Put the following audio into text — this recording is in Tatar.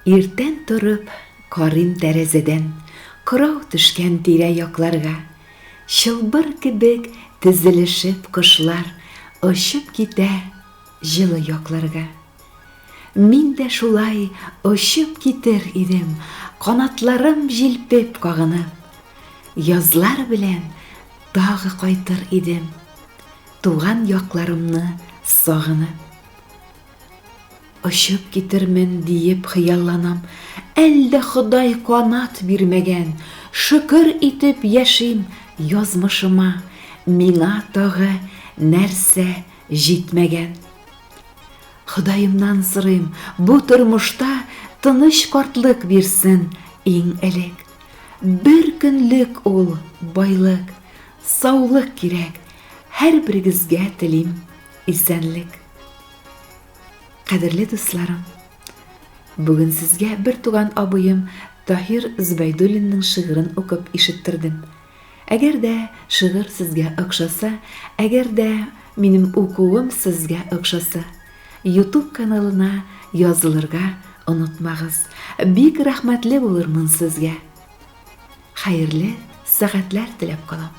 Иртән торып карыйм тәрәзәдән, Кырау төшкән тирә-якларга. Чылбыр кебек тезелешеп кошлар Очып китә җылы якларга. Мин дә шулай очып китер идем, Канатларым җилпеп кагынып. Язлар белән тагы кайтыр идем, Туган якларымны сагынып. Очып китермен диеп хыялланам, Әлдә Ходай канат бирмәгән, Шөкер итеп яшим язмышыма, Миңа тагы нәрсә җитмәгән? Ходаемнан сорыйм, бу тормышта Тыныч картлык бирсен иң элек. Бер көнлек ул байлык, саулык кирәк, Һәрберегезгә телим исәнлек. Кадерле дусларым, бүген сезгә бер туган абыем Таһир Зөбәйдуллинның шигырен укып ишеттердем. Әгәр дә шигырь сезгә охшаса, әгәр дә минем укуым сезгә охшаса, YouTube каналына язылырга онытмагыз. Бик рәхмәтле булырмын сезгә. Хәерле сәгатьләр теләп калам.